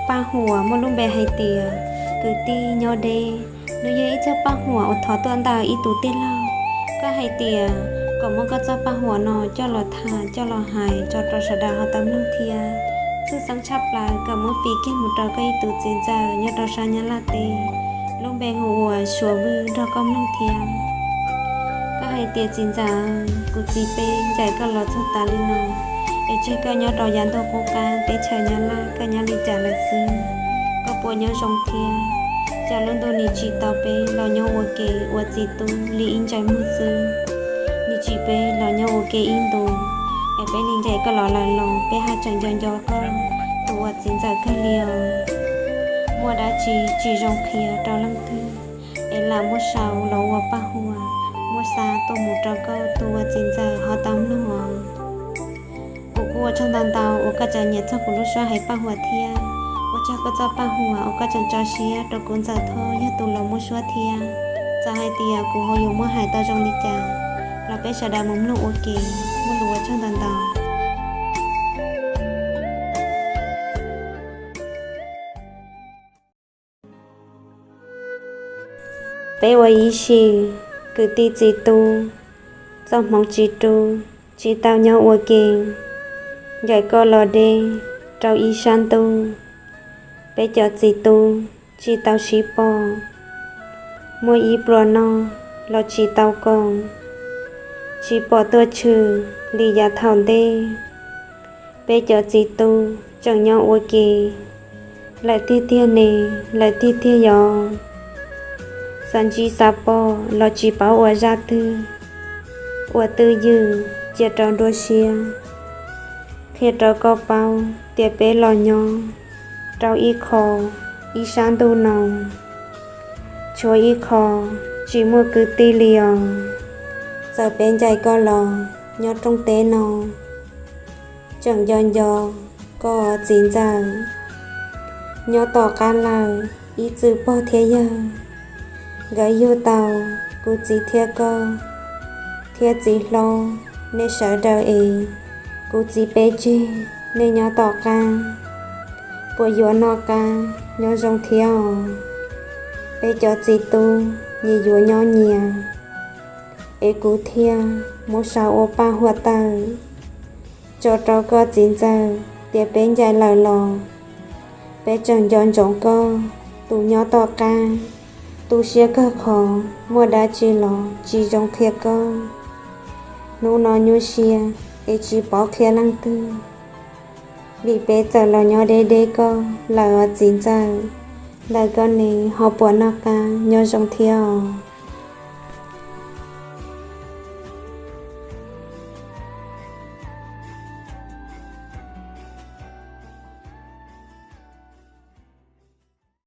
Paj huam muaj lub npe hais tias kwv tij nyob deb, nws yog ib txoj paj huam uas thov tuaj ntawm ib tug tij laug. Koj hais tias kom muab koj txoj paj huam no coj los tham coj los hais tso rau sawv daws ho tau mloog thiab. Tshwj xeeb tshaj plaws kom muab fij kiag mus rau koj ib tug txiv ntxawm nyob rau sab Nyab Laj teb, lub npe hu ua Suav Vwj nrog koj mloog thiab. Koj hais tias txiv ntxawm, kuv txiv peb ncaim koj los txog tas li no, es tseg koj nyob rau yav ntuj qub qab teb chaws Nyab Laj, koj nyob li cas lawm xwb? Koj puas nyob zoo thiab? Cas lub ntuj nim tsim tau peb los nyob ua ke ua txiv tub li ib ntsais muag xwb, nim tsim peb los nyob ua ke ib ntus, es peb nim ncaim koj los lawm los peb haj tseem nco nco koj tus ua txiv ntxawm kawg li os. Muaj dab tsi tsis zoo qhia rau leej twg, es lam muab sau los ua paj huam, muab xa tuaj mus rau koj tus ua txiv ntxawm ho tau mloog os. Kuv kuj ua tsaug ntau ntau uas koj tseem nyiam txog kuv lub suab hais paj huam thiab. Ua tsaug koj txoj paj huam uas koj tseem tso siab rau kuv ntxawm Thoj yog tus los muab suab thiab. Txawm hais tias kuv ho yuav muab hais tau zoo li cas los peb sawv daws mus mloog ua ke. Muaj lus ua tsaug ntau ntau. Peb ua ib sim kwv tij txiv tub, txoj hmoov tsis rub, tsis tau nyob ua ke, ncaim koj los deb rau ib sab ntuj. Peb cov txiv tub tsis tau sib pom, muaj ib pluas noj los tsis tau koom, tsis pom tuaj tshwm li yav thaum ntej. Peb cov txiv tub tseem nyob ua ke, lawm tiag tiag ne, lawm tiag tiag yog. Xav ntsib xav pom los tsis paub ua zaj twg, ua twj ywm cia rau nruab siab. Qhia rau koj paub tias peb los nyob rau ib qho ib sab ntuj no, tshuav ib qho tsis muaj kwv tij li os. Txawm peb ncaim koj los nyob rooj teb no, tseem nco nco koj txiv ntxawm. Nyob tom qab lawm ib txwm pog thiab yawg, nkawd yug tau kuv txiv thiab koj, thiab txiv hlob nej sawv daws es kuv txiv peb tseg nej nyob tom qab, puas yuav noj qab nyob zoo thiab os? Peb cov txiv tub nyias yuav nyob nyias, es kuv thiaj muab sau ua paj huam tawm tso rau koj txiv ntxawm tias peb ncaim lawm los peb tseem nco ntsoov koj tus nyob tom qab. Tu siab kawg qhov muaj dab tsi los tsis zoo qhia koj. Hnub no nyuaj siab es tsis paub qhia leej twg, vim peb txawm los nyob deb deb koj lawm os txiv ntxawm. Ntawm koj ne ho puas noj qab nyob zoo thiab os?